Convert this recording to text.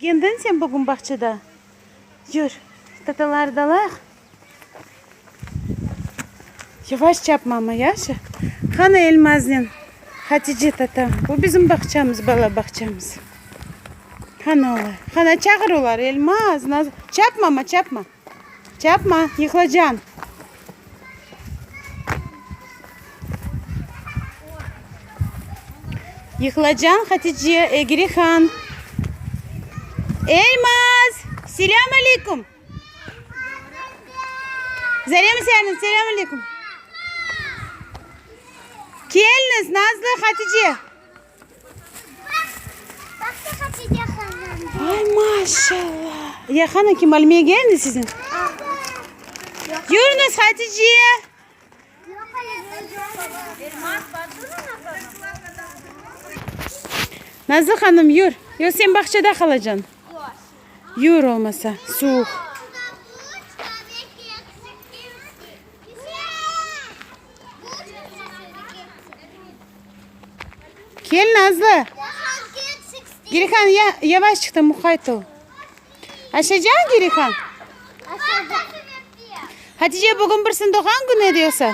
Begendiñ sen bugün bağçada? Yür, tataları da alayıq. Yavaş çapma amma, yahşı? Qana Elmaznen Hatice tata, bu bizim bağçamız, bala bağçamız. Qana olar? Qana çağır olar, Elmaz, Naz. Çapma amma, çapma. Çapma, yıqılacañ. Yıqılacañ, Hatice, Egrihan. Elmaz! Selâm aleyküm! Zarema Seyhanım, selâm aleyküm! Keliñiz, Nazlı, Hatice. Ay, maşallah! Ya, qana, kim almaya geldi sizni? Yürüñiz, Hatice! Nazlı hanım, yür. Yoq, sen bağçada qalacañ. Yür olmasa, suvuq. Kel, Nazlı. Girihan, ya, yavaş çıqtı, muqayt ol. Aşacañ, Girihan? Hatice, bugün birisiniñ doğğan künü edi yoqsa?